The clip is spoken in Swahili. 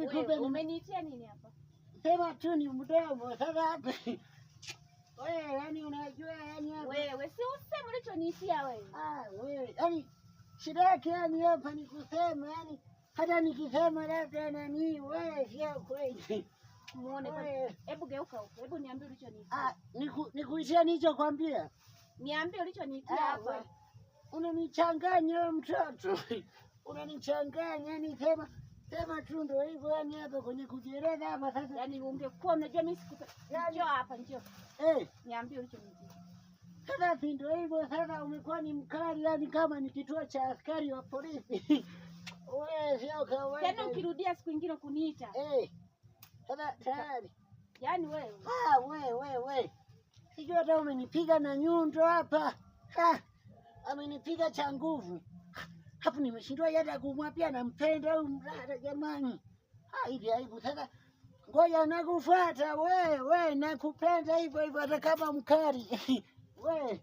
Hivi kumbe umeniitia nini hapa? Sema tu ni mdomo sasa hapa. Wewe yani unajua yani hapa. Wewe si useme ulichoniitia wewe. Ah, wewe yani shida yake yani hapa ni kusema yani hata nikisema labda nani wewe sio kweli. Muone kwanza. Hebu geuka huko. Hebu niambie ulichoniitia. Ah, nikuitia nilichokwambia. Niambie ulichoniitia Ah, hapa. wewe. Unanichanganya wewe mtoto. Unanichanganya yani sema sema tu ndio hivyo yani hapa kwenye kujieleza hapa sasa. Yaani ungekuwa unajua mimi sikupe. Njoo hapa njoo. Eh, Niambie ulichoniitia. sasa si ndio hivyo sasa, umekuwa ni mkali yani kama ni kituo cha askari wa polisi. Wewe sio kawaida. Tena ukirudia siku nyingine kuniita. Eh, sasa tayari. Yaani wewe. Ah, we we we. Sijui hata umenipiga na nyundo hapa. Ha, amenipiga cha nguvu. Hapo nimeshindwa hata kumwambia nampenda au mrada jamani. Ah, hivi aibu sasa. Ngoja nakufuata we we, nakupenda hivyo hivyo hata kama mkali. We.